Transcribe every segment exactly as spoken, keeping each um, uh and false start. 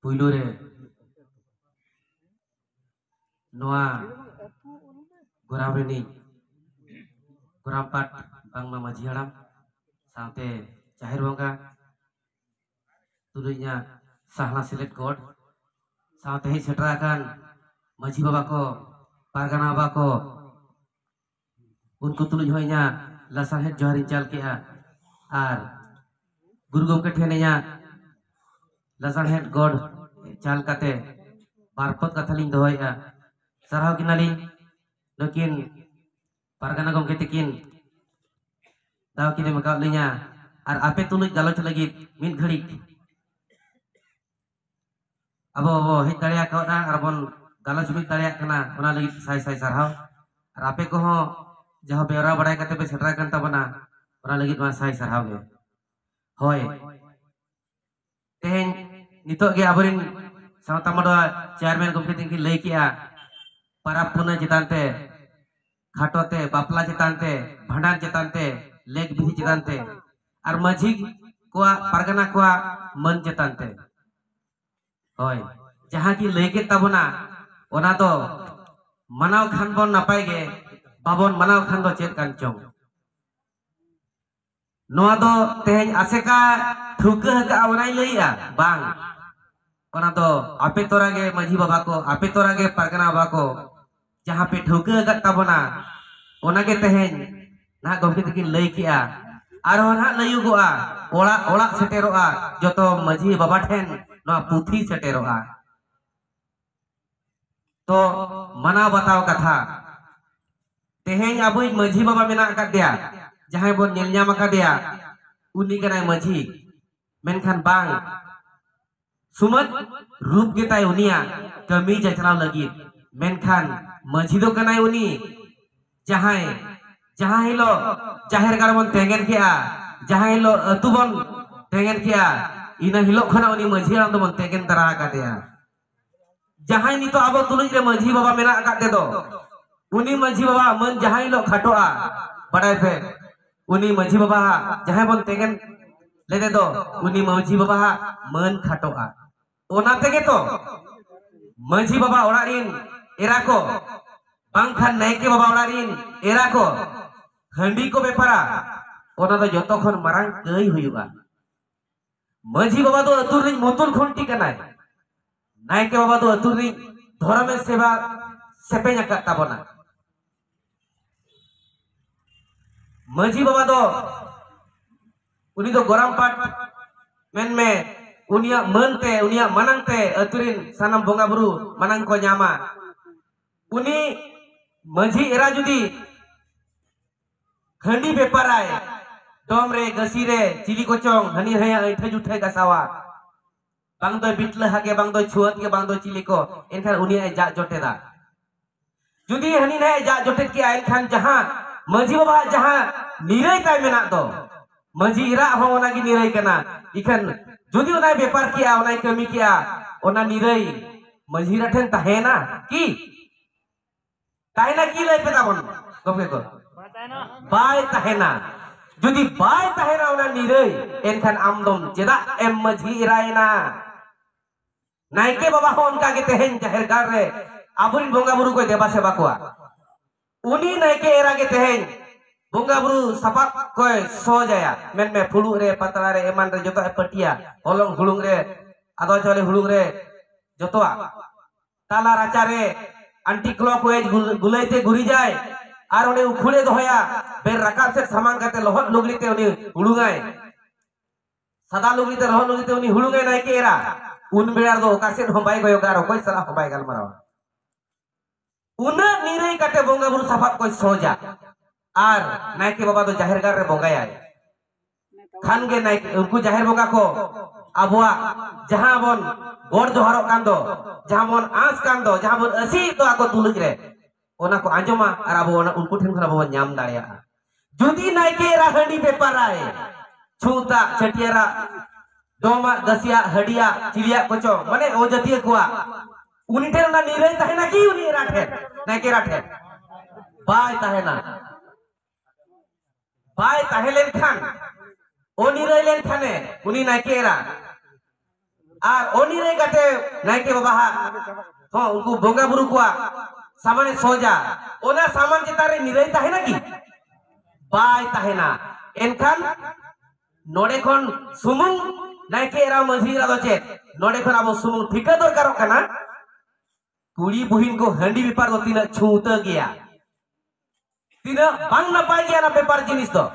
ᱯᱩᱭᱞᱩ ᱨᱮ ᱱᱚᱣᱟ ᱜᱚᱨᱟᱢ ᱨᱤᱱᱤᱡ ᱜᱚᱨᱟᱢ ᱯᱟᱴ ᱵᱟᱝᱢᱟ ᱢᱟᱹᱡᱷᱤ ᱦᱟᱲᱟᱢ ᱥᱟᱶᱛᱮ ᱡᱟᱦᱮᱨ ᱵᱚᱸᱜᱟ, ᱛᱩᱞᱩᱡ ᱤᱧᱟᱹᱜ ᱥᱟᱦᱱᱟ ᱥᱮᱞᱮᱫ ᱜᱚᱰ, ᱥᱟᱶᱛᱮ ᱦᱮᱡ ᱥᱮᱴᱮᱨ ᱟᱠᱟᱱ ᱢᱟᱹᱡᱷᱤ ᱵᱟᱵᱟ ᱠᱚ, ᱯᱟᱨᱜᱟᱱᱟ ᱵᱟᱵᱟ ᱠᱚ, ᱩᱱᱠᱩ ᱛᱩᱞᱩᱡ ᱦᱚᱸ ᱤᱧᱟᱹᱜ ᱞᱟᱥᱟᱲᱦᱮᱫ ᱡᱚᱦᱟᱨᱤᱧ ᱪᱟᱞ ᱠᱮᱜᱼᱟ᱾ ᱟᱨ ᱜᱩᱨᱩ ᱜᱚᱢᱠᱮ ᱴᱷᱮᱱ ᱤᱧᱟᱹᱜ ᱞᱟᱥᱟᱲᱦᱮᱫ ᱜᱚᱰ ᱪᱟᱞ ᱠᱟᱛᱮ ᱵᱟᱨ ᱯᱚᱫ ᱠᱟᱛᱷᱟ ᱞᱤᱧ ᱫᱚᱦᱚᱭᱮᱫᱼᱟ᱾ ᱥᱟᱨᱦᱟᱣ ᱠᱤᱱᱟᱞᱤᱧ ᱱᱩᱠᱤᱱ ᱯᱟᱨᱜᱟᱱᱟ ᱜᱚᱢᱠᱮ ᱛᱟᱹᱠᱤᱱ ᱫᱟᱣ ᱠᱤᱱ ᱮᱢ ᱟᱠᱟᱫ ᱞᱤᱧᱟ᱾ ᱟᱨ ᱟᱯᱮ ᱛᱩᱞᱩᱡ ᱜᱟᱞᱚᱪ ᱞᱟᱹᱜᱤᱫ ᱢᱤᱫ ᱜᱷᱟᱹᱲᱤᱡ ᱟᱵᱚ ᱵᱚ ᱦᱮᱡ ᱫᱟᱲᱮ ᱟᱠᱟᱣᱟᱫᱼᱟ ᱟᱨ ᱵᱚᱱ ᱜᱟᱞᱚᱪ ᱢᱤᱫ ᱫᱟᱲᱮᱭᱟᱜ ᱠᱟᱱᱟ, ᱚᱱᱟ ᱞᱟᱹᱜᱤᱫ ᱥᱟᱭ ᱥᱟᱭ ᱥᱟᱨᱦᱟᱣ᱾ ᱟᱨ ᱟᱯᱮ ᱠᱚᱦᱚᱸ ᱡᱟᱦᱟᱸ ᱵᱮᱣᱨᱟ ᱵᱟᱲᱟᱭ ᱠᱟᱛᱮ ᱯᱮ ᱥᱮᱴᱮᱨ ᱟᱠᱟᱱ ᱛᱟᱵᱚᱱᱟ, ᱚᱱᱟ ᱞᱟᱹᱜᱤᱫ ᱢᱟ ᱥᱟᱭ ᱥᱟᱨᱦᱟᱣ ᱜᱮ᱾ ᱦᱳᱭ, ᱛᱮᱦᱮᱧ ᱱᱤᱛᱚᱜ ᱜᱮ ᱟᱵᱚᱨᱮᱱ ᱥᱟᱶᱛᱟ ᱢᱟᱰᱣᱟ ᱪᱮᱭᱟᱨᱢᱮᱱ ᱜᱚᱢᱠᱮ ᱛᱤᱠᱤᱱ ᱠᱤᱱ ᱞᱟᱹᱭ ᱠᱮᱜᱼᱟ, ᱯᱟᱨᱟᱵᱽ ᱯᱩᱱᱟᱹᱭ ᱪᱮᱛᱟᱱ ᱛᱮ, ᱠᱷᱟᱴᱚ ᱛᱮ, ᱵᱟᱯᱞᱟ ᱪᱮᱛᱟᱱ ᱛᱮ, ᱵᱷᱟᱸᱰᱟᱱ ᱪᱮᱛᱟᱱ ᱛᱮ, ᱞᱮᱠ ᱵᱤᱫᱷᱤ ᱪᱮᱛᱟᱱ ᱛᱮ, ᱟᱨ ᱢᱟᱹᱡᱷᱤ ᱠᱚᱣᱟᱜ, ᱯᱟᱨᱜᱟᱱᱟ ᱠᱚᱣᱟᱜ ᱢᱟᱹᱱ ᱪᱮᱛᱟᱱ ᱛᱮ᱾ ᱦᱳᱭ, ᱡᱟᱦᱟᱸ ᱠᱤᱱ ᱞᱟᱹᱭ ᱠᱮᱫ ᱛᱟᱵᱚᱱᱟ, ᱚᱱᱟ ᱫᱚ ᱢᱟᱱᱟᱣ ᱠᱷᱟᱱ ᱵᱚᱱ ᱱᱟᱯᱟᱭ ᱜᱮ, ᱵᱟᱵᱚᱱ ᱢᱟᱱᱟᱣ ᱠᱷᱟᱱ ᱫᱚ ᱪᱮᱫ ᱠᱟᱱ ᱪᱚᱝ? ᱱᱚᱣᱟ ᱫᱚ ᱛᱮᱦᱮᱧ ᱟᱥᱮᱠᱟ ᱴᱷᱟᱹᱣᱠᱟᱹ ᱟᱠᱟᱫᱼᱟ ᱚᱱᱟᱭ ᱞᱟᱹᱭᱮᱜᱼᱟ? ᱵᱟᱝ, ᱚᱱᱟ ᱫᱚ ᱟᱯᱮ ᱛᱚᱨᱟ ᱜᱮ ᱢᱟᱹᱡᱷᱤ ᱵᱟᱵᱟ ᱠᱚ, ᱟᱯᱮ ᱛᱚᱨᱟ ᱜᱮ ᱯᱟᱨᱜᱟᱱᱟ ᱵᱟᱵᱟ ᱠᱚ, ᱡᱟᱦᱟᱸ ᱯᱮ ᱴᱷᱟᱹᱣᱠᱟᱹ ᱟᱠᱟᱫ ᱛᱟᱵᱚᱱᱟ, ᱚᱱᱟᱜᱮ ᱛᱮᱦᱮᱧ ᱱᱟᱦᱟᱜ ᱜᱚᱢᱠᱮ ᱛᱟᱹᱠᱤᱱ ᱞᱟᱹᱭ ᱠᱮᱜᱼᱟ᱾ ᱟᱨᱦᱚᱸ ᱱᱟᱦᱟᱜ ᱞᱟᱹᱭᱩᱜᱚᱜᱼᱟ, ᱚᱲᱟᱜ ᱚᱲᱟᱜ ᱥᱮᱴᱮᱨᱚᱜᱼᱟ, ᱡᱚᱛᱚ ᱢᱟᱹᱡᱷᱤ ᱵᱟᱵᱟ ᱴᱷᱮᱱ ᱱᱚᱣᱟ ᱯᱩᱛᱷᱤ ᱥᱮᱴᱮᱨᱚᱜᱼᱟ᱾ ᱛᱚ ᱢᱟᱱᱟᱣ ᱵᱟᱛᱟᱣ ᱠᱟᱛᱷᱟ, ᱛᱮᱦᱮᱧ ᱟᱵᱚᱭᱤᱡ ᱢᱟᱹᱡᱷᱤ ᱵᱟᱵᱟ ᱢᱮᱱᱟᱜ ᱟᱠᱟᱫᱮᱭᱟ, ᱡᱟᱦᱟᱸᱭ ᱵᱚᱱ ᱧᱮᱞ ᱧᱟᱢ ᱟᱠᱟᱫᱮᱭᱟ, ᱩᱱᱤ ᱠᱟᱱᱟᱭ ᱢᱟᱹᱡᱷᱤ, ᱢᱮᱱᱠᱷᱟᱱ ᱵᱟᱝ, ᱥᱩᱢᱟᱹᱫ ᱨᱩᱯ ᱜᱮᱛᱟᱭ ᱩᱱᱤᱭᱟᱜ ᱠᱟᱹᱢᱤ ᱪᱟᱪᱞᱟᱣ ᱞᱟᱹᱜᱤᱫ, ᱢᱮᱱᱠᱷᱟᱱ ᱢᱟᱹᱡᱷᱤ ᱫᱚ ᱠᱟᱱᱟᱭ ᱩᱱᱤ ᱡᱟᱦᱟᱸᱭ, ᱡᱟᱦᱟᱸ ᱦᱤᱞᱳᱜ ᱡᱟᱦᱮᱨ ᱜᱟᱲ ᱵᱚᱱ ᱛᱮᱸᱜᱮᱱ ᱠᱮᱜᱼᱟ, ᱡᱟᱦᱟᱸ ᱦᱤᱞᱳᱜ ᱟᱹᱛᱩ ᱵᱚᱱ ᱛᱮᱸᱜᱮᱱ ᱠᱮᱜᱼᱟ, ᱤᱱᱟᱹ ᱦᱤᱞᱳᱜ ᱠᱷᱚᱱᱟᱜ ᱩᱱᱤ ᱢᱟᱹᱡᱷᱤ ᱦᱟᱲᱟᱢ ᱫᱚᱵᱚᱱ ᱛᱮᱸᱜᱮᱱ ᱛᱟᱨᱟ ᱟᱠᱟᱫᱮᱭᱟ᱾ ᱡᱟᱦᱟᱸᱭ ᱱᱤᱛᱚᱜ ᱟᱵᱚ ᱛᱩᱞᱩᱡ ᱨᱮ ᱢᱟᱹᱡᱷᱤ ᱵᱟᱵᱟ ᱢᱮᱱᱟᱜ ᱟᱠᱟᱫ ᱛᱮᱫᱚ, ᱩᱱᱤ ᱢᱟᱹᱡᱷᱤ ᱵᱟᱵᱟ ᱢᱟᱹᱱ ᱡᱟᱦᱟᱸ ᱦᱤᱞᱳᱜ ᱠᱷᱟᱴᱚᱜᱼᱟ, ᱵᱟᱰᱟᱭ ᱯᱮ, ᱩᱱᱤ ᱢᱟᱹᱡᱷᱤ ᱵᱟᱵᱟ ᱦᱟᱜ ᱡᱟᱦᱟᱸᱭ ᱵᱚᱱ ᱛᱮᱸᱜᱮᱱ ᱞᱮᱫᱮ ᱫᱚ, ᱩᱱᱤ ᱢᱟᱹᱡᱷᱤ ᱵᱟᱵᱟ ᱦᱟᱜ ᱢᱟᱹᱱ ᱠᱷᱟᱴᱚᱜᱼᱟ᱾ ᱚᱱᱟ ᱛᱮᱜᱮ ᱛᱚ ᱢᱟᱹᱡᱷᱤ ᱵᱟᱵᱟ ᱚᱲᱟᱜ ᱨᱤᱱ ᱮᱨᱟ ᱠᱚ, ᱵᱟᱝᱠᱷᱟᱱ ᱱᱟᱭᱠᱮ ᱵᱟᱵᱟ ᱚᱲᱟᱜ ᱨᱤᱱ ᱮᱨᱟ ᱠᱚ ᱦᱟᱺᱰᱤ ᱠᱚ ᱵᱮᱯᱟᱨᱟ, ᱚᱱᱟ ᱫᱚ ᱡᱚᱛᱚ ᱠᱷᱚᱱ ᱢᱟᱨᱟᱝ ᱠᱟᱹᱭ ᱦᱩᱭᱩᱜᱼᱟ᱾ ᱢᱟᱹᱡᱷᱤ ᱵᱟᱵᱟ ᱫᱚ ᱟᱹᱛᱩ ᱨᱤᱱᱤᱡ ᱢᱩᱛᱩᱞ ᱠᱷᱩᱱᱴᱤ ᱠᱟᱱᱟᱭ᱾ ᱱᱟᱭᱠᱮ ᱵᱟᱵᱟ ᱫᱚ ᱟᱹᱛᱩ ᱨᱤᱱᱤᱡ ᱫᱷᱚᱨᱚᱢᱮ ᱥᱮᱵᱟ ᱥᱮᱯᱮᱧ ᱟᱠᱟᱫ ᱛᱟᱵᱚᱱᱟ᱾ ᱢᱟᱹᱡᱷᱤ ᱵᱟᱵᱟ ᱫᱚ, ᱩᱱᱤ ᱫᱚ ᱜᱚᱨᱟᱢ ᱯᱟᱴ ᱢᱮᱱᱢᱮ, ᱩᱱᱤᱭᱟᱜ ᱢᱟᱹᱱ ᱛᱮ, ᱩᱱᱤᱭᱟᱜ ᱢᱟᱱᱟᱝ ᱛᱮ ᱟᱹᱛᱩ ᱨᱤᱱ ᱥᱟᱱᱟᱢ ᱵᱚᱸᱜᱟ ᱵᱩᱨᱩ ᱢᱟᱱᱟᱝ ᱠᱚ ᱧᱟᱢᱟ᱾ ᱩᱱᱤ ᱢᱟᱹᱡᱷᱤ ᱮᱨᱟ ᱡᱩᱫᱤ ᱦᱟᱺᱰᱤ ᱵᱮᱯᱟᱨᱟᱭ, ᱰᱚᱢ ᱨᱮ, ᱜᱟᱹᱥᱤ ᱨᱮ, ᱪᱤᱞᱤ ᱠᱚᱪᱚᱝ ᱦᱟᱹᱱᱤ ᱱᱟᱹᱭᱟᱜ ᱟᱹᱭᱴᱷᱟᱹ ᱡᱩᱴᱷᱟᱹᱭ ᱜᱟᱥᱟᱣᱟ, ᱵᱟᱝ ᱫᱚᱭ ᱵᱤᱴᱞᱟᱹ ᱦᱟᱜᱮ, ᱵᱟᱝ ᱫᱚᱭ ᱪᱷᱩᱣᱟᱹᱛ ᱜᱮ, ᱵᱟᱝ ᱫᱚ ᱪᱤᱞᱤ ᱠᱚ, ᱮᱱᱠᱷᱟᱱ ᱩᱱᱤᱭᱟᱜ ᱮ ᱡᱟᱜ ᱡᱚᱴᱮᱫᱟ᱾ ᱡᱩᱫᱤ ᱦᱟᱹᱱᱤ ᱱᱟᱭ ᱡᱟᱜ ᱡᱚᱴᱮᱫ ᱠᱮᱜᱼᱟ, ᱮᱱᱠᱷᱟᱱ ᱡᱟᱦᱟᱸ ᱢᱟᱹᱡᱷᱤ ᱵᱟᱵᱟᱣᱟᱜ ᱡᱟᱦᱟᱸ ᱱᱤᱨᱟᱹᱭ ᱛᱟᱭ ᱢᱮᱱᱟᱜ ᱫᱚ, ᱢᱟᱹᱡᱷᱤ ᱮᱨᱟᱜ ᱦᱚᱸ ᱚᱱᱟᱜᱮ ᱱᱤᱨᱟᱹᱭ ᱠᱟᱱᱟ᱾ ᱤᱠᱷᱟᱹᱱ ᱡᱩᱫᱤ ᱚᱱᱟᱭ ᱵᱮᱯᱟᱨ ᱠᱮᱜᱼᱟ, ᱚᱱᱟᱭ ᱠᱟᱹᱢᱤ ᱠᱮᱜᱼᱟ, ᱚᱱᱟ ᱱᱤᱨᱟᱹᱭ ᱢᱟᱹᱡᱷᱤ ᱮᱨᱟ ᱴᱷᱮᱱ ᱛᱟᱦᱮᱸᱭᱮᱱᱟ ᱠᱤ? ᱛᱟᱦᱮᱱᱟ ᱠᱤ? ᱞᱟᱹᱭ ᱯᱮ ᱛᱟᱵᱚᱱ ᱜᱚᱢᱠᱮ ᱠᱚ᱾ ᱵᱟᱭ ᱛᱟᱦᱮᱱᱟ᱾ ᱡᱩᱫᱤ ᱵᱟᱭ ᱛᱟᱦᱮᱱᱟ ᱚᱱᱟ ᱱᱤᱨᱟᱹᱭ, ᱮᱱᱠᱷᱟᱱ ᱟᱢ ᱫᱚᱢ ᱪᱮᱫᱟᱜ ᱮᱢ ᱢᱟᱹᱡᱷᱤ ᱮᱨᱟᱭᱮᱱᱟ? ᱱᱟᱭᱠᱮ ᱵᱟᱵᱟ ᱦᱚᱸ ᱚᱱᱠᱟ ᱜᱮ ᱛᱮᱦᱮᱧ ᱡᱟᱦᱮᱨ ᱜᱟᱲ ᱨᱮ ᱟᱵᱚᱨᱤᱱ ᱵᱚᱸᱜᱟ ᱵᱩᱨᱩ ᱠᱚᱭ ᱫᱮᱵᱟ ᱥᱮᱵᱟ ᱠᱚᱣᱟ᱾ ᱩᱱᱤ ᱱᱟᱭᱠᱮ ᱮᱨᱟ ᱜᱮ ᱛᱮᱦᱮᱧ ᱵᱚᱸᱜᱟ ᱵᱩᱨᱩ ᱥᱟᱯᱟᱵ ᱠᱚᱭ ᱥᱚᱡᱟᱭᱟ, ᱢᱮᱱᱢᱮ ᱯᱷᱩᱲᱩᱜ ᱨᱮ, ᱯᱟᱛᱲᱟ ᱨᱮ, ᱮᱢᱟᱱ ᱨᱮ ᱡᱚᱛᱚ ᱮ ᱯᱟᱹᱴᱤᱭᱟ, ᱦᱚᱞᱚᱝ ᱦᱩᱲᱩᱝ ᱨᱮ, ᱟᱫᱣᱟ ᱪᱟᱣᱞᱮ ᱦᱩᱲᱩᱝ ᱨᱮ, ᱡᱚᱛᱚᱣᱟᱜ᱾ ᱛᱟᱞᱟ ᱨᱟᱪᱟ ᱨᱮ anti clockwise ᱜᱩᱞ-, ᱜᱩᱞᱟᱹᱭ ᱛᱮ ᱜᱩᱨᱤᱡᱟᱭ, ᱟᱨ ᱚᱸᱰᱮ ᱩᱠᱷᱩᱲᱮ ᱫᱚᱦᱚᱭᱟ᱾ ᱵᱮᱨ ᱨᱟᱠᱟᱵ ᱥᱮᱫ ᱥᱟᱢᱟᱝ ᱠᱟᱛᱮ ᱞᱚᱦᱚᱫ ᱞᱩᱜᱽᱲᱤ ᱛᱮ ᱩᱱᱤ ᱦᱩᱲᱩᱝᱟᱭ, ᱥᱟᱫᱟ ᱞᱩᱜᱽᱲᱤ ᱛᱮ, ᱞᱚᱦᱚᱫ ᱞᱩᱜᱽᱲᱤ ᱛᱮ ᱩᱱᱤ ᱦᱩᱲᱩᱝᱟᱭ ᱱᱟᱭᱠᱮ ᱮᱨᱟ᱾ ᱩᱱ ᱵᱮᱲᱟ ᱨᱮᱫᱚ ᱚᱠᱟ ᱥᱮᱫ ᱦᱚᱸ ᱵᱟᱭ ᱠᱚᱭᱚᱜᱟ ᱟᱨ ᱚᱠᱚᱭ ᱥᱟᱞᱟᱜ ᱦᱚᱸ ᱵᱟᱭ ᱜᱟᱞᱢᱟᱨᱟᱣᱟ᱾ ᱩᱱᱟᱹᱜ ᱱᱤᱨᱟᱹᱭ ᱠᱟᱛᱮ ᱵᱚᱸᱜᱟ ᱵᱩᱨᱩ ᱥᱟᱯᱟᱵ ᱠᱚᱭ ᱥᱚᱡᱟ, ᱟᱨ ᱱᱟᱭᱠᱮ ᱵᱟᱵᱟ ᱫᱚ ᱡᱟᱦᱮᱨ ᱜᱟᱲ ᱨᱮ ᱵᱚᱸᱜᱟᱭᱟᱭ᱾ ᱠᱷᱟᱱ ᱜᱮ ᱱᱟᱭᱠᱮ, ᱩᱱᱠᱩ ᱡᱟᱦᱮᱨ ᱵᱚᱸᱜᱟ ᱠᱚ ᱟᱵᱚᱣᱟᱜ ᱡᱟᱦᱟᱸ ᱵᱚᱱ ᱜᱚᱰ ᱡᱚᱦᱟᱨᱚᱜ ᱠᱟᱱ ᱫᱚ, ᱡᱟᱦᱟᱸ ᱵᱚᱱ ᱟᱸᱥ ᱠᱟᱱ ᱫᱚ, ᱡᱟᱦᱟᱸ ᱵᱚᱱ ᱟᱹᱥᱤᱜ ᱫᱚ ᱟᱠᱚ ᱛᱩᱞᱩᱡ ᱨᱮ, ᱚᱱᱟ ᱠᱚ ᱟᱸᱡᱚᱢᱟ ᱟᱨ ᱟᱵᱚ ᱚᱱᱟ, ᱩᱱᱠᱩ ᱴᱷᱮᱱ ᱠᱷᱚᱱ ᱟᱵᱚ ᱵᱚᱱ ᱧᱟᱢ ᱫᱟᱲᱮᱭᱟᱜᱼᱟ᱾ ᱡᱩᱫᱤ ᱱᱟᱭᱠᱮ ᱮᱨᱟ ᱦᱟᱺᱰᱤ ᱵᱮᱯᱟᱨᱟᱭ, ᱪᱷᱩᱛᱟᱜ, ᱪᱷᱟᱹᱴᱭᱟᱹᱨᱟᱜ, ᱰᱚᱢᱟᱜ, ᱜᱟᱹᱥᱤᱭᱟᱜ, ᱦᱟᱹᱰᱤᱭᱟᱜ, ᱪᱤᱞᱤᱭᱟᱜ ᱠᱚᱪᱚ, ᱢᱟᱱᱮ ᱚᱡᱟᱹᱛᱤᱭᱟᱹ ᱠᱚᱣᱟᱜ, ᱩᱱᱤ ᱴᱷᱮᱱ ᱚᱱᱟ ᱱᱤᱨᱟᱹᱭ ᱛᱟᱦᱮᱱᱟ ᱠᱤ ᱩᱱᱤ ᱮᱨᱟ ᱴᱷᱮᱱ, ᱱᱟᱭᱠᱮ ᱮᱨᱟ ᱴᱷᱮᱱ? ᱵᱟᱭ ᱛᱟᱦᱮᱱᱟ᱾ ᱵᱟᱭ ᱛᱟᱦᱮᱸ ᱞᱮᱱᱠᱷᱟᱱ, ᱚᱱᱤᱨᱟᱹᱭ ᱞᱮᱱᱠᱷᱟᱱᱮ ᱩᱱᱤ ᱱᱟᱭᱠᱮ ᱮᱨᱟ, ᱟᱨ ᱩᱱᱤ ᱨᱮ ᱠᱟᱛᱮ ᱱᱟᱭᱠᱮ ᱵᱟᱵᱟ ᱦᱟᱜ ᱦᱚᱸ ᱩᱱᱠᱩ ᱵᱚᱸᱜᱟ ᱵᱩᱨᱩ ᱠᱚᱣᱟᱜ ᱥᱟᱢᱟᱱᱮ ᱥᱚᱡᱟ᱾ ᱚᱱᱟ ᱥᱟᱢᱟᱱ ᱪᱮᱛᱟᱱ ᱨᱮ ᱱᱤᱨᱟᱹᱭ ᱛᱟᱦᱮᱱᱟ ᱠᱤ? ᱵᱟᱭ ᱛᱟᱦᱮᱱᱟ᱾ ᱮᱱᱠᱷᱟᱱ ᱱᱚᱰᱮ ᱠᱷᱚᱱ ᱥᱩᱢᱩᱝ ᱱᱟᱭᱠᱮ ᱮᱨᱟ ᱢᱟᱹᱡᱷᱤ ᱮᱨᱟ ᱫᱚ ᱪᱮᱫ, ᱱᱚᱰᱮ ᱠᱷᱚᱱ ᱟᱵᱚ ᱥᱩᱢᱩᱝ ᱴᱷᱤᱠᱟᱹ ᱫᱚᱨᱠᱟᱨᱚᱜ ᱠᱟᱱᱟ, ᱠᱩᱲᱤ ᱵᱩᱦᱤᱱ ᱠᱚ ᱦᱟᱺᱰᱤ ᱵᱮᱯᱟᱨ ᱫᱚ ᱛᱤᱱᱟᱹᱜ ᱪᱷᱩᱸᱛᱟᱹ ᱜᱮᱭᱟ, ᱛᱤᱱᱟᱹᱜ ᱵᱟᱝ ᱱᱟᱯᱟᱭ ᱜᱮᱭᱟ ᱚᱱᱟ ᱵᱮᱯᱟᱨ ᱡᱤᱱᱤᱥ ᱫᱚ᱾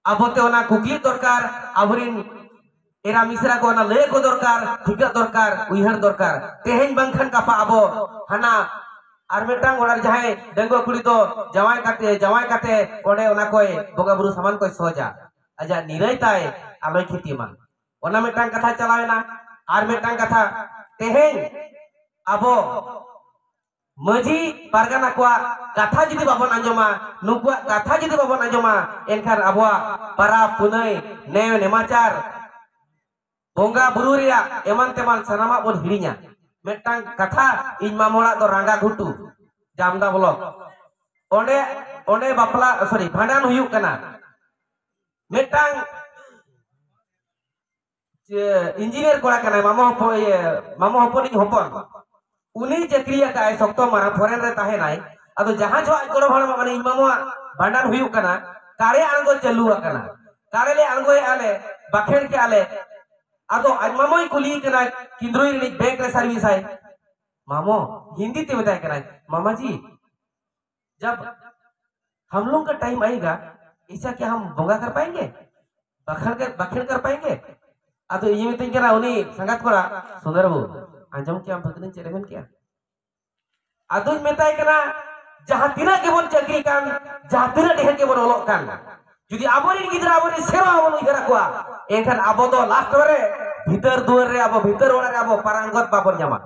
ᱟᱵᱚᱛᱮ ᱚᱱᱟ ᱠᱩᱠᱞᱤ ᱫᱚᱨᱠᱟᱨ, ᱟᱵᱚᱨᱮᱱ ᱮᱨᱟ ᱢᱤᱥᱨᱟ ᱠᱚ ᱚᱱᱟ ᱞᱟᱹᱭ ᱟᱠᱚ ᱫᱚᱨᱠᱟᱨ, ᱴᱷᱤᱠᱟᱹ ᱫᱚᱨᱠᱟᱨ, ᱩᱭᱦᱟᱹᱨ ᱫᱚᱨᱠᱟᱨ᱾ ᱛᱮᱦᱮᱧ ᱵᱟᱝᱠᱷᱟᱱ ᱜᱟᱯᱟ ᱟᱵᱚ ᱦᱟᱱᱟ ᱟᱨ ᱢᱤᱫᱴᱟᱝ ᱚᱲᱟᱜ ᱨᱮ ᱡᱟᱦᱟᱸᱭ ᱰᱟᱺᱜᱩᱣᱟᱹ ᱠᱩᱲᱤ ᱫᱚ ᱡᱟᱶᱟᱭ ᱠᱟᱛᱮ, ᱡᱟᱶᱟᱭ ᱠᱟᱛᱮ ᱚᱸᱰᱮ ᱚᱱᱟ ᱠᱚᱭ ᱵᱚᱸᱜᱟ ᱵᱩᱨᱩ ᱥᱟᱢᱟᱱ ᱠᱚᱭ ᱥᱚᱦᱚᱡᱟ, ᱟᱡᱟᱜ ᱱᱤᱨᱟᱹᱭ ᱛᱟᱭ ᱟᱞᱚᱭ ᱠᱷᱤᱛᱤ ᱢᱟ᱾ ᱚᱱᱟ ᱢᱤᱫᱴᱟᱝ ᱠᱟᱛᱷᱟ ᱪᱟᱞᱟᱣ ᱮᱱᱟ᱾ ᱟᱨ ᱢᱤᱫᱴᱟᱝ ᱠᱟᱛᱷᱟ, ᱛᱮᱦᱮᱧ ᱟᱵᱚ ᱢᱟᱹᱡᱷᱤ ᱯᱟᱨᱜᱟᱱᱟ ᱠᱚᱣᱟᱜ ᱠᱟᱛᱷᱟ ᱡᱩᱫᱤ ᱵᱟᱵᱚᱱ ᱟᱸᱡᱚᱢᱟ, ᱱᱩᱠᱩᱣᱟᱜ ᱠᱟᱛᱷᱟ ᱡᱩᱫᱤ ᱵᱟᱵᱚᱱ ᱟᱸᱡᱚᱢᱟ, ᱮᱱᱠᱷᱟᱱ ᱟᱵᱚᱣᱟᱜ ᱯᱟᱨᱟᱵᱽ ᱯᱩᱱᱟᱹᱭ, ᱱᱮᱭ ᱱᱮᱢᱟᱪᱟᱨ, ᱵᱚᱸᱜᱟ ᱵᱩᱨᱩ ᱨᱮᱭᱟᱜ ᱮᱢᱟᱱ ᱛᱮᱢᱟᱱ ᱥᱟᱱᱟᱢᱟᱜ ᱵᱚᱱ ᱦᱤᱲᱤᱧᱟ᱾ ᱢᱤᱫᱴᱟᱝ ᱠᱟᱛᱷᱟ, ᱤᱧ ᱢᱟᱢᱚ ᱚᱲᱟᱜ ᱫᱚ ᱨᱟᱸᱜᱟ ᱜᱷᱩᱴᱩ, ᱡᱟᱢᱫᱟ ᱵᱞᱚᱠ᱾ ᱚᱸᱰᱮ, ᱚᱸᱰᱮ ᱵᱟᱯᱞᱟ, ᱥᱚᱨᱤ, ᱵᱷᱟᱸᱰᱟᱱ ᱦᱩᱭᱩᱜ ᱠᱟᱱᱟ᱾ ᱢᱤᱫᱴᱟᱝ ᱤᱧᱡᱤᱱᱤᱭᱟᱨ ᱠᱚᱲᱟ ᱠᱟᱱᱟᱭ, ᱢᱟᱢᱚ ᱦᱚᱯᱚᱱ, ᱤᱭᱟᱹ, ᱢᱟᱢᱚ ᱦᱚᱯᱚᱱᱤᱡ ᱦᱚᱯᱚᱱ᱾ ᱩᱱᱤ ᱪᱟᱹᱠᱨᱤ ᱟᱠᱟᱫᱼᱟᱭ ᱥᱚᱠᱛᱚ ᱢᱟᱨᱟᱝ, ᱯᱷᱚᱨᱮᱱ ᱨᱮ ᱛᱟᱦᱮᱱᱟᱭ᱾ ᱟᱫᱚ ᱡᱟᱦᱟᱸ ᱡᱚᱦᱚᱜ ᱟᱡ ᱜᱚᱲᱚᱢ ᱦᱟᱲᱟᱢᱟᱜ, ᱢᱟᱱᱮ ᱤᱧ ᱢᱟᱢᱚᱣᱟᱜ ᱵᱷᱟᱸᱰᱟᱱ ᱦᱩᱭᱩᱜ ᱠᱟᱱᱟ, ᱠᱟᱨᱮ ᱟᱬᱜᱚ ᱪᱟᱹᱞᱩ ᱟᱠᱟᱱᱟ᱾ ᱠᱟᱨᱮ ᱞᱮ ᱟᱬᱜᱚᱭᱮᱫᱼᱟ ᱞᱮ, ᱵᱟᱠᱷᱮᱲ ᱠᱮᱜᱼᱟ ᱞᱮ᱾ ᱟᱫᱚ ᱟᱡ ᱢᱟᱢᱚᱭ ᱠᱩᱞᱤᱭᱮ ᱠᱟᱱᱟ, ᱠᱤᱸᱫᱽᱨᱚᱭ ᱨᱤᱱᱤᱡ ᱵᱮᱝᱠ ᱨᱮ ᱥᱟᱨᱵᱷᱤᱥ ᱟᱭ᱾ ᱢᱟᱢᱚ, ᱦᱤᱱᱫᱤ ᱛᱮ ᱢᱮᱛᱟᱭ ᱠᱟᱱᱟᱭ, "मामा जी, जब हम लोग का टाइम आएगा, ऐसा क्या हम बोंगा कर पाएंगे, ᱵᱟᱠᱷᱮᱲ ᱠᱮ, ᱵᱟᱠᱷᱮᱲ ᱠᱟᱨ ᱯᱟᱭᱮᱸᱜᱮ?" ᱟᱫᱚ ᱤᱧ ᱢᱮᱛᱟᱹᱧ ᱠᱟᱱᱟ ᱩᱱᱤ ᱥᱟᱸᱜᱟᱛ ᱠᱚᱲᱟ, "ᱥᱩᱱᱫᱚᱨ ᱵᱟᱹᱵᱩ, ᱟᱸᱡᱚᱢ ᱠᱮᱜᱼᱟᱢ ᱵᱷᱟᱹᱜᱽᱱᱤ ᱪᱮᱫ ᱮ ᱢᱮᱱ ᱠᱮᱜᱼᱟ?" ᱟᱫᱚᱧ ᱢᱮᱛᱟᱭ ᱠᱟᱱᱟ, ᱡᱟᱦᱟᱸ ᱛᱤᱱᱟᱹᱜ ᱜᱮᱵᱚᱱ ᱪᱟᱹᱠᱨᱤ ᱠᱟᱱ, ᱡᱟᱦᱟᱸ ᱛᱤᱱᱟᱹᱜ ᱰᱷᱮᱨ ᱜᱮᱵᱚᱱ ᱚᱞᱚᱜ ᱠᱟᱱ, ᱡᱩᱫᱤ ᱟᱵᱚᱨᱮᱱ ᱜᱤᱫᱽᱨᱟᱹ ᱟᱵᱚᱨᱮᱱ ᱥᱮᱨᱣᱟ ᱵᱚᱱ ᱩᱭᱦᱟᱹᱨ ᱟᱠᱚᱣᱟ, ᱮᱱᱠᱷᱟᱱ ᱟᱵᱚ ᱫᱚ ᱞᱟᱥᱴ ᱨᱮ ᱵᱷᱤᱛᱟᱹᱨ ᱫᱩᱣᱟᱹᱨ ᱨᱮ, ᱟᱵᱚ ᱵᱷᱤᱛᱟᱹᱨ ᱚᱲᱟᱜ ᱨᱮ ᱟᱵᱚ ᱯᱟᱨᱟᱝᱜᱚᱛ ᱵᱟᱵᱚᱱ ᱧᱟᱢᱟ᱾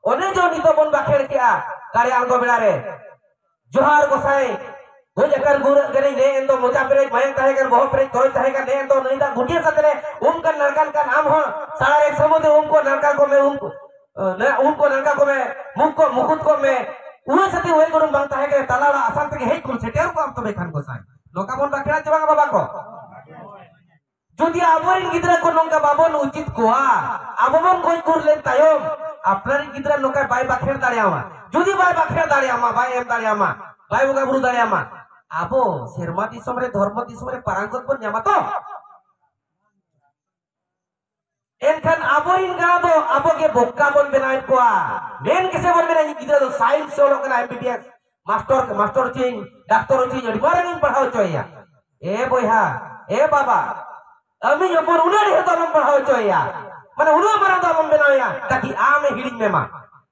ᱚᱱᱮ ᱡᱮ ᱱᱤᱛᱚᱜ ᱵᱚᱱ ᱵᱟᱠᱷᱮᱲ ᱠᱮᱜᱼᱟ, ᱠᱟᱨᱮ ᱟᱬᱜᱚ ᱵᱮᱲᱟ ᱨᱮ, "ᱡᱚᱦᱟᱨ ᱜᱚᱸᱥᱟᱭ, ᱜᱚᱡ ᱟᱠᱟᱱ ᱜᱩᱨ ᱟᱠᱟᱱᱤᱧ, ᱱᱮ ᱮᱱ ᱫᱚ ᱢᱚᱪᱟ ᱯᱮᱨᱮᱡ ᱢᱟᱭᱟᱝ ᱛᱟᱦᱮᱸ ᱠᱟᱱ, ᱵᱚᱦᱚᱜ ᱯᱮᱨᱮᱡ ᱛᱚᱨᱚᱡ ᱛᱟᱦᱮᱸ ᱠᱟᱱ, ᱱᱮ ᱮᱱ ᱫᱚ ᱱᱟᱹᱭ ᱫᱟᱜ ᱜᱩᱴᱤᱭᱟᱹ ᱥᱟᱛᱮ ᱨᱮ ᱩᱢ ᱠᱟᱱ ᱱᱟᱲᱠᱟᱱ ᱠᱟᱱ, ᱟᱢ ᱦᱚᱸ ᱥᱟᱲᱟ ᱨᱮ ᱥᱟᱹᱢᱩᱫ ᱨᱮ ᱩᱢ ᱠᱚ ᱱᱟᱲᱠᱟ ᱠᱚ ᱢᱮ, ᱩᱢ ᱠᱚ, ᱮ, ᱱᱮ ᱩᱢ ᱠᱚ ᱱᱟᱲᱠᱟ ᱠᱚ ᱢᱮ, ᱢᱩᱠ ᱠᱚ ᱢᱩᱠᱩᱛ ᱠᱚ ᱢᱮ, ᱩᱣᱟᱹ ᱥᱟᱛᱮ ᱩᱭ ᱜᱩᱰᱩᱢ ᱵᱟᱝ ᱛᱟᱦᱮᱸ ᱠᱟᱱᱟ, ᱛᱟᱞᱟ ᱚᱲᱟᱜ ᱟᱥᱟᱱ ᱛᱮᱜᱮ ᱦᱮᱡ ᱠᱚ ᱥᱮᱴᱮᱨ ᱠᱚᱜ ᱟᱢ ᱛᱚᱵᱮ ᱠᱷᱟᱱ ᱜᱚᱸᱥᱟᱭ᱾" ᱱᱚᱝᱠᱟ ᱵᱚᱱ ᱵᱟᱠᱷᱮᱲᱟ ᱪᱮ ᱵᱟᱝ ᱵᱟᱵᱟ ᱠᱚ? ᱡᱩᱫᱤ ᱟᱵᱚᱨᱮᱱ ᱜᱤᱫᱽᱨᱟᱹ ᱠᱚ ᱱᱚᱝᱠᱟ ᱵᱟᱵᱚᱱ ᱩᱪᱤᱛ ᱠᱚᱣᱟ᱾ ᱟᱵᱚ ᱵᱚᱱ ᱜᱚᱡ ᱜᱩᱨ ᱞᱮᱱ ᱛᱟᱭᱚᱢ ᱟᱯᱱᱟᱨᱤᱡ ᱜᱤᱫᱽᱨᱟᱹ ᱱᱚᱝᱠᱟ ᱵᱟᱭ ᱵᱟᱠᱷᱮᱲ ᱫᱟᱲᱮᱭᱟᱢᱟ, ᱡᱩᱫᱤ ᱵᱟᱭ ᱵᱟᱠᱷᱮᱲ ᱫᱟᱲᱮᱭᱟᱢᱟ, ᱵᱟᱭ ᱮᱢ ᱫᱟᱲᱮᱭᱟᱢᱟ, ᱵᱟᱭ ᱵᱚᱸᱜᱟ ᱵᱩᱨᱩ ᱫᱟᱲᱮᱭᱟᱢᱟ, ᱟᱵᱚ ᱥᱮᱨᱢᱟ ᱫᱤᱥᱚᱢ ᱨᱮ, ᱫᱷᱚᱨᱢᱚ ᱫᱤᱥᱚᱢ ᱨᱮ ᱯᱟᱨᱟᱝᱜᱚᱛ ᱵᱚᱱ ᱧᱟᱢᱟ ᱛᱚ? ᱮᱱᱠᱷᱟᱱ ᱟᱵᱚᱨᱤᱱ ᱜᱟᱬᱟ ᱫᱚ ᱟᱵᱚ ᱜᱮ ᱵᱚᱠᱟ ᱵᱚᱱ ᱵᱮᱱᱟᱣᱮᱫ ᱠᱚᱣᱟ᱾ ᱢᱮᱱ ᱠᱮᱥᱮ ᱵᱚᱱ ᱢᱮᱱᱟ, ᱤᱧ ᱜᱤᱫᱽᱨᱟᱹ ᱫᱚ ᱥᱟᱭᱮᱱᱥ ᱮ ᱚᱞᱚᱜ ᱠᱟᱱᱟ, M B B S master, master ᱦᱚᱪᱚᱭᱤᱧ, ᱰᱟᱠᱛᱚᱨ ᱦᱚᱪᱚᱭᱤᱧ, ᱟᱹᱰᱤ ᱢᱟᱨᱟᱝ ᱤᱧ ᱯᱟᱲᱦᱟᱣ ᱦᱚᱪᱚᱭᱮᱭᱟ᱾ ᱮ ᱵᱚᱭᱦᱟ, ᱮ ᱵᱟᱵᱟ, ᱟᱹᱢᱤᱡ ᱦᱚᱯᱚᱱ ᱩᱱᱟᱹᱜ ᱰᱷᱮᱨ ᱫᱚ ᱟᱞᱚᱢ ᱯᱟᱲᱦᱟᱣ ᱦᱚᱪᱚᱭᱮᱭᱟ, ᱢᱟᱱᱮ ᱩᱱᱟᱹᱜ ᱢᱟᱨᱟᱝ ᱫᱚ ᱟᱞᱚᱢ ᱵᱮᱱᱟᱣᱮᱭᱟ, ᱛᱟᱠᱤ ᱟᱢᱮ ᱦᱤᱲᱤᱧ ᱢᱮ ᱢᱟ᱾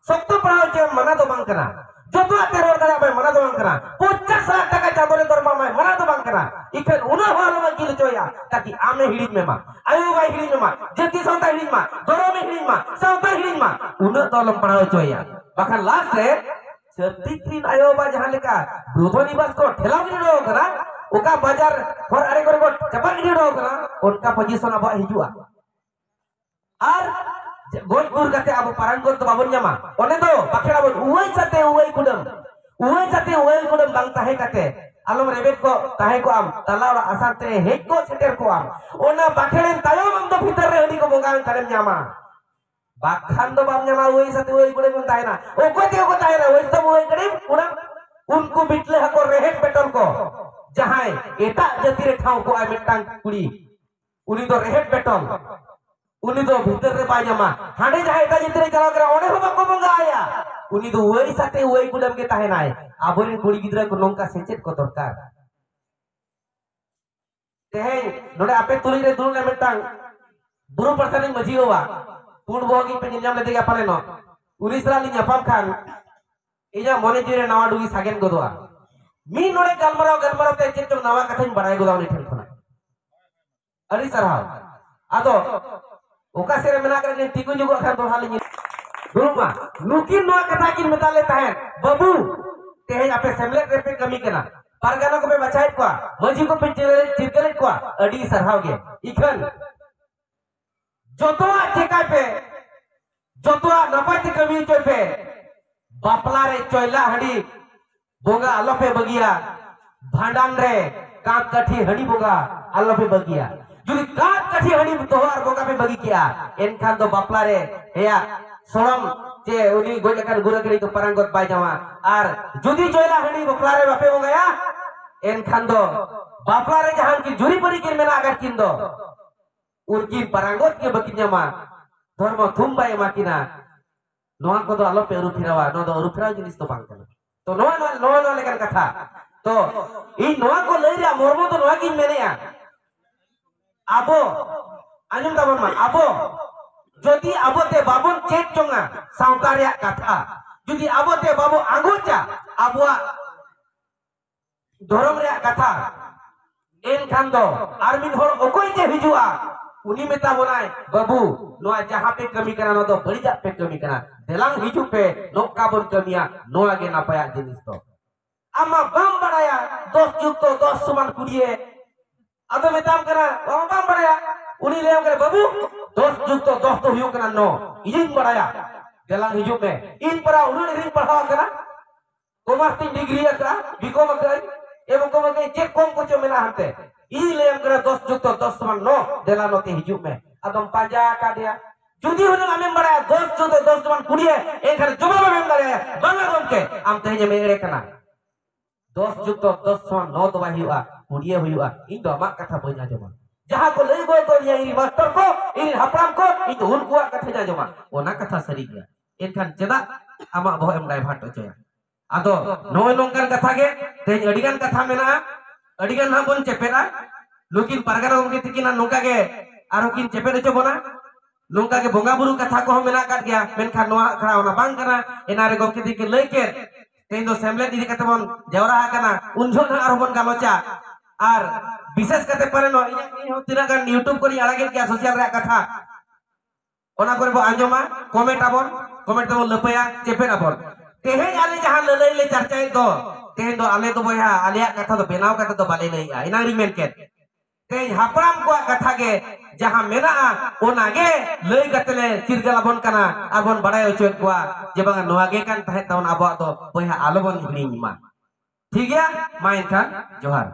ᱥᱚᱠᱛᱚ ᱯᱟᱲᱦᱟᱣ ᱦᱚᱪᱚᱭᱮᱢ ᱢᱟᱱᱟ ᱫᱚ ᱵᱟᱝ ᱠᱟᱱᱟ, ᱡᱚᱛᱚᱣᱟᱜ ᱛᱮ ᱨᱚᱲ ᱫᱟᱲᱮᱭᱟᱜ ᱢᱟᱭ ᱢᱟᱱᱟ ᱫᱚ ᱵᱟᱝ ᱠᱟᱱᱟ, ᱯᱚᱧᱪᱟᱥ ᱞᱟᱠᱷ ᱴᱟᱠᱟ ᱪᱟᱸᱫᱚ ᱨᱮ ᱫᱚᱨᱢᱟ ᱢᱟᱭ ᱢᱟᱱᱟ ᱫᱚ ᱵᱟᱝ ᱠᱟᱱᱟ, ᱤᱠᱷᱟᱹᱱ ᱩᱱᱟᱹᱜ ᱦᱚᱸ ᱟᱞᱚᱢ ᱟᱹᱠᱤᱞ ᱦᱚᱪᱚᱭᱮᱭᱟ, ᱛᱟᱠᱤ ᱟᱢᱮ ᱦᱤᱲᱤᱧ ᱢᱮ ᱢᱟ, ᱟᱭᱳ ᱵᱟᱵᱟᱭ ᱦᱤᱲᱤᱧ ᱢᱮ ᱢᱟ, ᱡᱟᱹᱛᱤ ᱥᱟᱶᱛᱟᱭ ᱦᱤᱲᱤᱧ ᱢᱟ, ᱫᱷᱚᱨᱚᱢᱮ ᱦᱤᱲᱤᱧ ᱢᱟ, ᱥᱟᱶᱛᱟᱭ ᱦᱤᱲᱤᱧ ᱢᱟ, ᱩᱱᱟᱹᱜ ᱫᱚ ᱟᱞᱚᱢ ᱯᱟᱲᱦᱟᱣ ᱦᱚᱪᱚᱭᱮᱭᱟ᱾ ᱵᱟᱠᱷᱟᱱ ᱞᱟᱥᱴ ᱨᱮ ᱪᱷᱟᱹᱛᱤᱠ ᱨᱤᱱ ᱟᱭᱳ ᱵᱟᱵᱟ ᱡᱟᱦᱟᱸ ᱞᱮᱠᱟ ᱵᱨᱤᱫᱷᱚ ᱱᱤᱵᱟᱥ ᱠᱚ ᱴᱷᱮᱞᱟᱣ ᱜᱤᱰᱤ ᱦᱚᱴᱚ ᱠᱟᱱᱟ, ᱚᱠᱟ ᱵᱟᱡᱟᱨ ᱦᱚᱨ ᱟᱲᱮ ᱠᱚᱨᱮ ᱠᱚ ᱪᱟᱯᱟ ᱜᱤᱰᱤ ᱦᱚᱴᱚ ᱠᱟᱱᱟ, ᱚᱱᱠᱟ ᱯᱚᱡᱤᱥᱚᱱ ᱟᱵᱚᱣᱟᱜ ᱦᱤᱡᱩᱜᱼᱟ᱾ ᱟᱨ ᱜᱚᱡ ᱜᱩᱨ ᱠᱟᱛᱮ ᱟᱵᱚ ᱯᱟᱨᱟᱝᱜᱚᱛ ᱫᱚ ᱵᱟᱵᱚᱱ ᱧᱟᱢᱟ᱾ ᱚᱸᱰᱮ ᱫᱚ ᱵᱟᱠᱷᱮᱲ ᱟᱵᱚᱱ, ᱩᱣᱟᱹᱭ ᱥᱟᱛᱮ ᱩᱣᱟᱹᱭ ᱠᱩᱰᱟᱹᱢ, ᱩᱣᱟᱹᱭ ᱥᱟᱛᱮ ᱩᱣᱟᱹᱭ ᱠᱩᱰᱟᱹᱢ ᱵᱟᱝ ᱛᱟᱦᱮᱸ ᱠᱟᱛᱮ ᱟᱞᱚᱢ ᱨᱮᱵᱮᱫ ᱠᱚᱜ, ᱛᱟᱦᱮᱸ ᱠᱚᱜ ᱟᱢ, ᱛᱟᱞᱟ ᱚᱲᱟᱜ ᱟᱥᱟᱱ ᱛᱮ ᱦᱮᱡ ᱠᱚᱜ ᱥᱮᱴᱮᱨ ᱠᱚᱜ ᱟᱢ᱾ ᱚᱱᱟ ᱵᱟᱠᱷᱮᱲᱮᱱ ᱛᱟᱭᱚᱢ ᱟᱢ ᱫᱚ ᱵᱷᱤᱛᱟᱹᱨ ᱨᱮ ᱦᱟᱺᱰᱤ ᱠᱚ ᱵᱚᱸᱜᱟ ᱮᱱ ᱠᱷᱟᱱᱮᱢ ᱧᱟᱢᱟ, ᱵᱟᱠᱷᱟᱱ ᱫᱚ ᱵᱟᱢ ᱧᱟᱢᱟ᱾ ᱩᱣᱟᱹᱭ ᱥᱟᱛᱮ ᱩᱣᱟᱹᱭ ᱠᱩᱰᱟᱹᱢ ᱮᱢ ᱛᱟᱦᱮᱱᱟ᱾ ᱚᱠᱚᱭ ᱛᱮ ᱠᱚ ᱛᱟᱦᱮᱱᱟ? ᱩᱣᱟᱹᱭ ᱥᱟᱛᱮ ᱩᱣᱟᱹᱭ ᱠᱩᱰᱟᱹᱢ ᱠᱩᱰᱟᱹᱢ᱾ ᱩᱱᱠᱩ ᱵᱤᱴᱞᱟᱹ ᱦᱟᱹᱠᱩ ᱨᱮᱦᱮᱫ ᱯᱮᱴᱚᱞ ᱠᱚ, ᱡᱟᱦᱟᱸᱭ ᱮᱴᱟᱜ ᱡᱟᱹᱛᱤ ᱨᱮ ᱴᱷᱟᱶ ᱠᱚᱜᱼᱟᱭ ᱢᱤᱫᱴᱟᱝ ᱠᱩᱲᱤ, ᱩᱱᱤ ᱫᱚ ᱨᱮᱦᱮᱫ ᱯᱮᱴᱚᱞ, ᱩᱱᱤ ᱫᱚ ᱵᱷᱤᱛᱟᱹᱨ ᱨᱮ ᱵᱟᱭ ᱧᱟᱢᱟ᱾ ᱦᱟᱸᱰᱮ ᱡᱟᱦᱟᱸ ᱮᱴᱟᱜ ᱡᱟᱹᱛᱤ ᱨᱮ ᱪᱟᱞᱟᱣ ᱠᱟᱱᱟ, ᱚᱸᱰᱮ ᱦᱚᱸ ᱵᱟᱠᱚ ᱵᱚᱸᱜᱟ ᱟᱭᱟ᱾ ᱩᱱᱤ ᱫᱚ ᱩᱣᱟᱹᱭ ᱥᱟᱛᱮ ᱩᱣᱟᱹᱭ ᱠᱩᱰᱟᱹᱢ ᱜᱮ ᱛᱟᱦᱮᱱᱟᱭ᱾ ᱟᱵᱚᱨᱮᱱ ᱠᱩᱲᱤ ᱜᱤᱫᱽᱨᱟᱹ ᱠᱚ ᱱᱚᱝᱠᱟ ᱥᱮᱪᱮᱫ ᱠᱚ ᱫᱚᱨᱠᱟᱨ᱾ ᱛᱮᱦᱮᱧ ᱱᱚᱰᱮ ᱟᱯᱮ ᱛᱩᱞᱩᱡ ᱨᱮ ᱫᱩᱲᱩᱵ ᱞᱮ ᱢᱤᱫᱴᱟᱝ ᱵᱩᱨᱩ ᱯᱟᱨᱥᱟᱱᱤᱡ ᱢᱟᱹᱡᱷᱤ ᱵᱟᱵᱟ, ᱯᱩᱸᱰ ᱵᱚᱦᱚᱜ ᱜᱮ ᱯᱮ ᱧᱮᱞ ᱧᱟᱢ ᱞᱮᱫᱮ ᱜᱮᱭᱟ ᱯᱟᱞᱮᱱᱚᱜ, ᱩᱱᱤ ᱥᱟᱞᱟᱜ ᱞᱤᱧ ᱧᱟᱯᱟᱢ ᱠᱷᱟᱱ ᱤᱧᱟᱹᱜ ᱢᱚᱱᱮ ᱡᱤᱣᱤ ᱨᱮ ᱱᱟᱣᱟ ᱰᱩᱜᱤ ᱥᱟᱜᱮᱱ ᱜᱚᱫᱚᱜᱼᱟ᱾ ᱢᱤᱫ ᱱᱚᱰᱮ ᱜᱟᱞᱢᱟᱨᱟᱣ ᱜᱟᱞᱢᱟᱨᱟᱣ ᱛᱮ ᱪᱮᱫ ᱪᱚᱝ ᱱᱟᱣᱟ ᱠᱟᱛᱷᱟᱧ ᱵᱟᱲᱟᱭ ᱜᱚᱫᱟ ᱩᱱᱤ ᱴᱷᱮᱱ ᱠᱷᱚᱱᱟᱜ᱾ ᱟᱹᱰᱤ ᱥᱟᱨᱦᱟᱣ᱾ ᱟᱫᱚ ᱚᱠᱟ ᱥᱮᱫ ᱨᱮ ᱢᱮᱱᱟᱜ ᱠᱟᱜ ᱞᱤᱧ ᱛᱤᱸᱜᱩ ᱧᱚᱜᱚᱜ ᱠᱷᱟᱱ ᱫᱚᱦᱲᱟ ᱞᱤᱧ ᱫᱩᱲᱩᱵ ᱢᱟ᱾ ᱱᱩᱠᱤᱱ ᱱᱚᱣᱟ ᱠᱟᱛᱷᱟ ᱠᱤᱱ ᱢᱮᱛᱟ ᱞᱮ ᱛᱟᱦᱮᱸᱫ, "ᱵᱟᱹᱵᱩ, ᱛᱮᱦᱮᱧ ᱟᱯᱮ ᱥᱮᱢᱞᱮᱫ ᱨᱮᱯᱮ ᱠᱟᱹᱢᱤ ᱠᱟᱱᱟ, ᱯᱟᱨᱜᱟᱱᱟ ᱠᱚᱯᱮ ᱵᱟᱪᱷᱟᱣᱮᱫ ᱠᱚᱣᱟ, ᱢᱟᱹᱡᱷᱤ ᱠᱚᱯᱮ ᱪᱤᱨᱜᱟᱹᱞᱮᱫ ᱠᱚᱣᱟ, ᱟᱹᱰᱤ ᱥᱟᱨᱦᱟᱣ ᱜᱮ᱾ ᱤᱠᱷᱟᱹᱱ ᱡᱚᱛᱚᱣᱟᱜ ᱪᱮᱠᱟᱭ ᱯᱮ, ᱡᱚᱛᱚᱣᱟᱜ ᱱᱟᱯᱟᱭ ᱛᱮ ᱠᱟᱹᱢᱤ ᱦᱚᱪᱚᱭ ᱯᱮ᱾ ᱵᱟᱯᱞᱟ ᱨᱮ ᱪᱚᱭᱞᱟ ᱦᱟᱺᱰᱤ ᱵᱚᱸᱜᱟ ᱟᱞᱚᱯᱮ ᱵᱟᱹᱜᱤᱭᱟ, ᱵᱷᱟᱸᱰᱟᱱ ᱨᱮ ᱠᱟᱸᱛ ᱠᱟᱹᱴᱷᱤ ᱦᱟᱺᱰᱤ ᱵᱚᱸᱜᱟ ᱟᱞᱚᱯᱮ ᱵᱟᱹᱜᱤᱭᱟ, ᱡᱩᱫᱤ ᱠᱟᱸᱛ ᱠᱟᱹᱴᱷᱤ ᱦᱟᱺᱰᱤ ᱫᱚᱦᱚ ᱟᱨ ᱵᱚᱸᱜᱟ ᱯᱮ ᱵᱟᱹᱜᱤ ᱠᱮᱜᱼᱟ, ᱮᱱᱠᱷᱟᱱ ᱫᱚ ᱵᱟᱯᱞᱟ ᱨᱮ ᱦᱮᱭᱟ ᱥᱚᱲᱚᱢ ᱪᱮ ᱩᱱᱤ ᱜᱚᱡ ᱟᱠᱟᱱ ᱜᱩᱨ ᱦᱟᱺᱰᱤ ᱫᱚ ᱯᱟᱨᱟᱝᱜᱚᱛ ᱵᱟᱭ ᱧᱟᱢᱟ᱾ ᱟᱨ ᱡᱩᱫᱤ ᱡᱚᱭᱞᱟ ᱦᱟᱺᱰᱤ ᱵᱟᱯᱞᱟ ᱨᱮ ᱵᱟᱯᱮ ᱵᱚᱸᱜᱟᱭᱟ, ᱮᱱᱠᱷᱟᱱ ᱫᱚ ᱵᱟᱯᱞᱟ ᱨᱮ ᱡᱟᱦᱟᱸ ᱠᱤᱱ ᱡᱩᱨᱤ ᱯᱟᱹᱨᱤ ᱠᱤᱱ ᱢᱮᱱᱟᱜ ᱟᱠᱟᱫ ᱠᱤᱱ ᱫᱚ, ᱩᱱᱠᱤᱱ ᱯᱟᱨᱟᱝᱜᱚᱛ ᱜᱮ ᱵᱟᱹᱠᱤᱱ ᱧᱟᱢᱟ, ᱫᱷᱚᱨᱢᱚ ᱛᱷᱩᱢ ᱵᱟᱭ ᱮᱢᱟ ᱠᱤᱱᱟ᱾ ᱱᱚᱣᱟ ᱠᱚᱫᱚ ᱟᱞᱚᱯᱮ ᱟᱹᱨᱩ ᱯᱷᱮᱨᱟᱣᱟ, ᱱᱚᱣᱟ ᱫᱚ ᱟᱹᱨᱩ ᱯᱷᱮᱨᱟᱣ ᱡᱤᱱᱤᱥ ᱫᱚ ᱵᱟᱝ ᱠᱟᱱᱟ᱾ ᱛᱚ ᱱᱚᱣᱟ ᱱᱚᱣᱟ ᱱᱚᱣᱟ ᱱᱚᱣᱟ ᱞᱮᱠᱟᱱ ᱠᱟᱛᱷᱟ᱾ ᱛᱚ ᱤᱧ ᱱᱚᱣᱟ ᱠᱚ ᱞᱟᱹᱭ ᱨᱮᱭᱟᱜ ᱢᱚᱨᱢᱚ ᱫᱚ ᱱᱚᱣᱟ ᱜᱤᱧ ᱢᱮᱱᱮᱜᱼᱟ, ᱟᱵᱚ, ᱟᱸᱡᱚᱢ ᱛᱟᱵᱚᱱ ᱢᱟ, ᱟᱵᱚ ᱡᱩᱫᱤ ᱟᱵᱚ ᱛᱮ ᱵᱟᱵᱚᱱ ᱪᱮᱫ ᱡᱚᱝᱟ ᱥᱟᱶᱛᱟ ᱨᱮᱭᱟᱜ ᱠᱟᱛᱷᱟ, ᱡᱩᱫᱤ ᱟᱵᱚ ᱛᱮ ᱵᱟᱵᱚ ᱟᱸᱜᱚᱪᱟ ᱟᱵᱚᱣᱟᱜ ᱫᱷᱚᱨᱚᱢ ᱨᱮᱭᱟᱜ ᱠᱟᱛᱷᱟ, ᱮᱱᱠᱷᱟᱱ ᱫᱚ ᱟᱨ ᱢᱤᱫ ᱦᱚᱲ ᱚᱠᱚᱭ ᱛᱮ ᱦᱤᱡᱩᱜᱼᱟ? ᱩᱱᱤ ᱢᱮᱛᱟ ᱵᱚᱱᱟᱭ, "ᱵᱟᱹᱵᱩ, ᱱᱚᱣᱟ ᱡᱟᱦᱟᱸ ᱯᱮ ᱠᱟᱹᱢᱤ ᱠᱟᱱᱟ, ᱱᱚᱣᱟ ᱫᱚ ᱵᱟᱹᱲᱤᱡᱟᱜ ᱯᱮ ᱠᱟᱹᱢᱤ ᱠᱟᱱᱟ, ᱫᱮᱞᱟᱝ ᱦᱤᱡᱩᱜ ᱯᱮ, ᱱᱚᱝᱠᱟ ᱵᱚᱱ ᱠᱟᱹᱢᱤᱭᱟ, ᱱᱚᱣᱟ ᱜᱮ ᱱᱟᱯᱟᱭᱟᱜ ᱡᱤᱱᱤᱥ ᱫᱚ᱾" ᱟᱢ ᱢᱟ ᱵᱟᱢ ᱵᱟᱲᱟᱭᱟ ᱫᱚᱥ ᱡᱩᱠᱛᱚ ᱫᱚᱥ ᱥᱚᱢᱟᱱ ᱠᱩᱲᱤᱭᱮ, ᱟᱫᱚ ᱢᱮᱛᱟᱢ ᱠᱟᱱᱟ, ᱟᱢ ᱵᱟᱢ ᱵᱟᱲᱟᱭᱟ᱾ ᱩᱱᱤ ᱞᱟᱹᱭᱟᱢ ᱠᱟᱱᱟ, "ᱵᱟᱹᱵᱩ, ᱫᱚᱥ ᱡᱩᱠᱛᱚ ᱫᱚᱥ ᱫᱚ ᱦᱩᱭᱩᱜ ᱠᱟᱱᱟ ᱱᱚ, ᱤᱧᱤᱧ ᱵᱟᱲᱟᱭᱟ, ᱫᱮᱞᱟᱝ ᱦᱤᱡᱩᱜ ᱢᱮ, ᱤᱧ ᱯᱟᱲᱦᱟᱣ, ᱩᱱᱟᱹᱜ ᱰᱷᱮᱨᱤᱧ ᱯᱟᱲᱦᱟᱣ ᱟᱠᱟᱱᱟ, ᱠᱚᱢᱟᱨᱥ ᱛᱤᱧ ᱰᱤᱜᱽᱨᱤ ᱟᱠᱟᱫᱼᱟ, ᱵᱤᱠᱚᱢ ᱟᱠᱟᱫᱼᱟᱹᱧ, ᱮᱢ ᱠᱚᱢ ᱟᱠᱟᱫᱼᱟᱹᱧ, ᱪᱮᱫ ᱠᱚᱢ ᱠᱚᱪᱚ ᱢᱮᱱᱟᱜᱼᱟ ᱦᱟᱱᱛᱮ?" ᱤᱧ ᱞᱟᱹᱭᱟᱢ ᱠᱟᱱᱟ, "ᱫᱚᱥ ᱡᱩᱠᱛᱚ ᱫᱚᱥ ᱥᱚᱢᱟᱱ ᱱᱚ, ᱫᱮᱞᱟ ᱱᱚᱛᱮ ᱦᱤᱡᱩᱜ ᱢᱮ᱾" ᱟᱫᱚᱢ ᱯᱟᱸᱡᱟ ᱟᱠᱟᱫᱮᱭᱟ᱾ ᱡᱩᱫᱤ ᱦᱩᱱᱟᱹᱝ ᱟᱢᱮᱢ ᱵᱟᱲᱟᱭᱟ ᱫᱚᱥ ᱡᱩᱠᱛᱚ ᱫᱚᱥ ᱥᱚᱢᱟᱱ ᱠᱩᱲᱤᱭᱮ, ᱮᱱᱠᱷᱟᱱ ᱡᱚᱵᱟᱵ ᱮᱢ ᱮᱢ ᱫᱟᱲᱮᱭᱟᱜᱼᱟ, "ᱵᱟᱝᱟ ᱜᱚᱢᱠᱮ, ᱟᱢ ᱛᱮᱦᱮᱧ ᱮᱢ ᱮᱲᱮ ᱠᱟᱱᱟ, ᱫᱚᱥ ᱡᱩᱠᱛᱚ ᱫᱚᱥ ᱥᱚᱢᱟᱱ ᱱᱚ ᱫᱚ ᱵᱟᱭ ᱦᱩᱭᱩᱜᱼᱟ, ᱠᱩᱲᱤᱭᱮ ᱦᱩᱭᱩᱜᱼᱟ, ᱤᱧ ᱫᱚ ᱟᱢᱟᱜ ᱠᱟᱛᱷᱟ ᱵᱟᱹᱧ ᱟᱸᱡᱚᱢᱟ, ᱡᱟᱦᱟᱸ ᱠᱚ ᱞᱟᱹᱭ ᱜᱚᱫ ᱤᱧ ᱨᱮᱱ ᱢᱟᱥᱴᱟᱨ ᱠᱚ, ᱤᱧ ᱨᱮᱱ ᱦᱟᱯᱲᱟᱢ ᱠᱚ, ᱤᱧ ᱫᱚ ᱩᱱᱠᱩᱣᱟᱜ ᱠᱟᱛᱷᱟᱧ ᱟᱸᱡᱚᱢᱟ, ᱚᱱᱟ ᱠᱟᱛᱷᱟ ᱥᱟᱹᱨᱤ ᱜᱮᱭᱟ, ᱮᱱᱠᱷᱟᱱ ᱪᱮᱫᱟᱜ ᱟᱢᱟᱜ ᱵᱚᱦᱚᱜ ᱮᱢ ᱰᱟᱭᱵᱷᱟᱨᱴ ᱦᱚᱪᱚᱭᱟ?" ᱟᱫᱚ ᱱᱚᱜᱼᱚᱭ ᱱᱚᱝᱠᱟᱱ ᱠᱟᱛᱷᱟ ᱜᱮ, ᱛᱮᱦᱮᱧ ᱟᱹᱰᱤ ᱜᱟᱱ ᱠᱟᱛᱷᱟ ᱢᱮᱱᱟᱜᱼᱟ, ᱟᱹᱰᱤ ᱜᱟᱱ ᱦᱟᱸᱜ ᱵᱚᱱ ᱪᱮᱯᱮᱫᱟ᱾ ᱱᱩᱠᱤᱱ ᱯᱟᱨᱜᱟᱱᱟ ᱜᱚᱢᱠᱮ ᱛᱤᱠᱤᱱ ᱦᱟᱸᱜ ᱱᱚᱝᱠᱟ ᱜᱮ ᱟᱨᱦᱚᱸ ᱠᱤᱱ ᱪᱮᱯᱮᱫ ᱦᱚᱪᱚ ᱵᱚᱱᱟ᱾ ᱱᱚᱝᱠᱟ ᱜᱮ ᱵᱚᱸᱜᱟ ᱵᱩᱨᱩ ᱠᱟᱛᱷᱟ ᱠᱚᱦᱚᱸ ᱢᱮᱱᱟᱜ ᱟᱠᱟᱫ ᱜᱮᱭᱟ, ᱢᱮᱱᱠᱷᱟᱱ ᱱᱚᱣᱟ ᱟᱠᱷᱲᱟ ᱚᱱᱟ ᱵᱟᱝ ᱠᱟᱱᱟ᱾ ᱮᱱᱟ ᱨᱮ ᱜᱚᱢᱠᱮ ᱛᱤᱠᱤᱱ ᱞᱟᱹᱭ ᱠᱮᱫ, ᱛᱮᱦᱮᱧ ᱫᱚ ᱥᱮᱢᱞᱮᱫ ᱤᱫᱤ ᱠᱟᱛᱮ ᱵᱚᱱ ᱡᱟᱣᱨᱟ ᱟᱠᱟᱱᱟ, ᱩᱱ ᱡᱚᱦᱚᱜ ᱦᱟᱸᱜ ᱟᱨᱦᱚᱸ ᱵᱚᱱ ᱜᱟᱞᱚᱪᱟ᱾ ᱟᱨ ᱵᱤᱥᱮᱥ ᱠᱟᱛᱮ ᱯᱟᱞᱮ ᱱᱚᱣᱟ ᱤᱧᱟᱹᱜ, ᱤᱧ ᱦᱚᱸ ᱛᱤᱱᱟᱹᱜ ᱜᱟᱱ YouTube ᱠᱚᱨᱮᱧ ᱟᱲᱟᱜᱮᱫ ᱜᱮᱭᱟ ᱥᱳᱥᱟᱞ ᱨᱮᱭᱟᱜ ᱠᱟᱛᱷᱟ, ᱚᱱᱟ ᱠᱚᱨᱮ ᱵᱚ ᱟᱸᱡᱚᱢᱟ, ᱠᱚᱢᱮᱱᱴ ᱟᱵᱚᱱ, ᱠᱚᱢᱮᱱᱴ ᱛᱮᱵᱚᱱ ᱞᱟᱹᱯᱟᱹᱭᱟ, ᱪᱮᱯᱮᱫ ᱟᱵᱚᱱ᱾ ᱛᱮᱦᱮᱧ ᱟᱞᱮ ᱡᱟᱦᱟᱸ ᱞᱟᱹᱞᱟᱹᱭ ᱞᱮ ᱪᱟᱨᱪᱟᱭᱮᱫ ᱫᱚ, ᱛᱮᱦᱮᱧ ᱫᱚ ᱟᱞᱮ ᱫᱚ ᱵᱚᱭᱦᱟ ᱟᱞᱮᱭᱟᱜ ᱠᱟᱛᱷᱟ ᱫᱚ ᱵᱮᱱᱟᱣ ᱠᱟᱛᱮ ᱫᱚ ᱵᱟᱞᱮ ᱞᱟᱹᱭᱮᱜᱼᱟ, ᱮᱱᱟᱝ ᱨᱤᱧ ᱢᱮᱱ ᱠᱮᱫ᱾ ᱛᱮᱦᱮᱧ ᱦᱟᱯᱲᱟᱢ ᱠᱚᱣᱟᱜ ᱠᱟᱛᱷᱟ ᱜᱮ ᱡᱟᱦᱟᱸ ᱢᱮᱱᱟᱜᱼᱟ, ᱚᱱᱟ ᱜᱮ ᱞᱟᱹᱭ ᱠᱟᱛᱮ ᱞᱮ ᱪᱤᱨᱜᱟᱹᱞ ᱟᱵᱚᱱ ᱠᱟᱱᱟ ᱟᱨ ᱵᱚᱱ ᱵᱟᱲᱟᱭ ᱦᱚᱪᱚᱭᱮᱫ ᱠᱚᱣᱟ ᱡᱮ ᱵᱟᱝᱟ ᱱᱚᱣᱟ ᱜᱮ ᱠᱟᱱ ᱛᱟᱦᱮᱸᱫ ᱛᱟᱵᱚᱱ ᱟᱵᱚᱣᱟᱜ ᱫᱚ, ᱵᱚᱭᱦᱟ ᱟᱞᱚ ᱵᱚᱱ ᱦᱤᱲᱤᱧ ᱢᱟ᱾ ᱴᱷᱤᱠ ᱜᱮᱭᱟ, ᱢᱟ ᱮᱱᱠᱷᱟᱱ ᱡᱚᱦᱟᱨ᱾